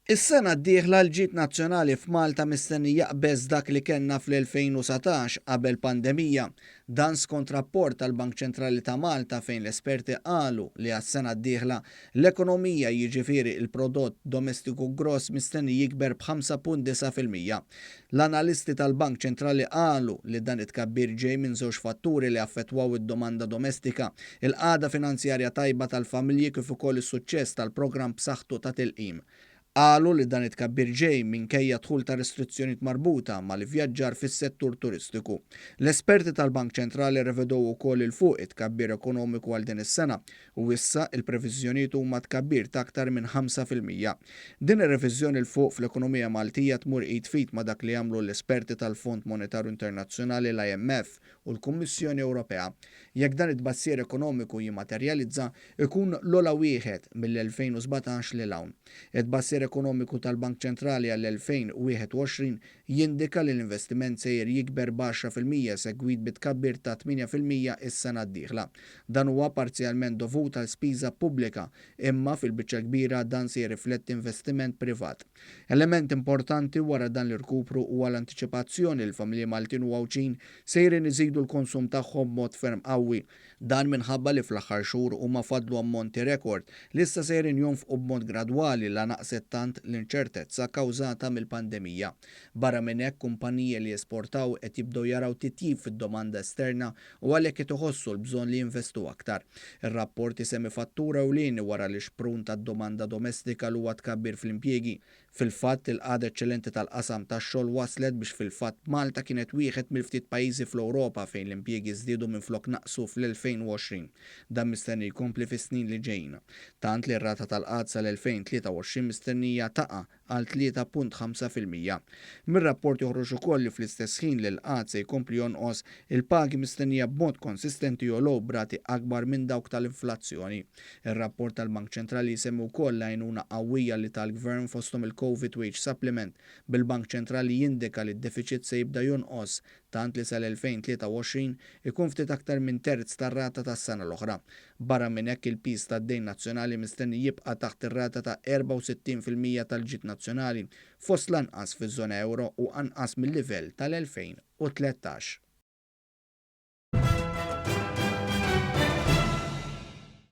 Is-sena d-dieħla l-ġid nazzjonali f'Malta mistenni jaqbeż dak li kellna fl-2019 qabel pandemija. Dan skont rapport tal-Bank Ċentrali ta' Malta fejn l-esperti qalu li għas-sena d-dieħla l-ekonomija jiġifieri l-prodott domestiku gross mistenni jikber b'5.9%. L-analisti tal-Bank Ċentrali qalu li dan it-tkabbir ġej minn żewġ fatturi li affettwaw id-domanda domestika, il-qagħda finanzjarja tajba tal-familji kif ukoll is-suċċess tal-programm b'saħħtu ta' tilqim. Qalu li dan it-tkabbir ġej minkejja dħul ta' restrizzjonijiet marbuta mal-ivvjaġġar fis-settur turistiku. L-esperti tal-Bank Ċentrali rrevedew ukoll 'il fuq it-tkabbir ekonomiku għal din is-sena u issa il-previżjonijiet huma tkabbir ta' aktar minn 5%. Din ir-reviżjoni 'l fuq fl-ekonomija Maltija tmur id f'id ma' dak li għamlu l-esperti tal-Fond Monetarju Internazzjonali l-IMF u l-Kummissjoni Ewropea. Jekk dan it-tbassir ekonomiku jimmaterjalizza, ikun l-ogħla wieħed mill-2017 lil hawn. It-tbassir ekonomiku tal-Bank Ċentrali għall-2021 jindika li l-investiment sejjer jikber b'10% segwit bi tkabbir ta' 8% is-sena d-dieħla. Dan huwa parzjalment dovut għal spiża pubblika, imma fil-biċċa l-kbira dan se jirrifletti investiment privat. Element importanti wara dan l-irkupru huwa l-antiċipazzjoni li l-familji Maltin u Għawdxin sejrin iżidu l-konsum tagħhom b'mod ferm qawwi. Dan minħabba li fl-aħħar xhur huma faddlu ammonti rekord li issa sejrin jonfqu b'mod gradwali la naqset tant l-inċertezza kkawżata mill-pandemija. Barra minn hekk, kumpaniji li jesportaw qed jibdew jaraw titjib fid-domanda esterna u għalhekk qed iħossu l-bżonn li jinvestu aktar. Ir-rapport isemmi fattur ewlieni wara l-ixprun tad-domanda domestika li huwa t-tkabbir fl-impjiegi. Fil-fatt, il-qagħda eċċellenti tal-qasam tax-xogħol wasslet biex fil-fatt Malta kienet wieħed mill-ftit pajjiżi fl-Ewropa fejn l-impjiegi żdiedu minflok naqsu fl-2020. Dan mistenni jkompli fis-snin li ġejjin. Tant li r-rata tal-qgħad sal-2023 mistennija taqa' għal 3.5%. Mir-rapport joħroġ ukoll li fl-istess ħin li l-qgħad se jkompli jonqos, il-pagi mistennija b'mod konsistenti jogħlew b'rati akbar minn dawk tal-inflazzjoni. Ir-rapport tal-Bank Ċentrali jsemmi wkoll l-għajnuna qawwija li ta l-Gvern fosthom il-Covid Wage Supplement, bil-Bank Ċentrali jindika li d-defiċit se jibda jonqos tant li sal-2023 ikun ftit aktar minn terz tar-rata tas-sena l-oħra. Barra minn hekk il-piż tad-dejn nazzjonali mistenni jibqa' taħt ir-rata ta' 64% tal-ġid nazzjonali, fost l-anqas fiż-żona ewro u anqas mil-livell tal-2013.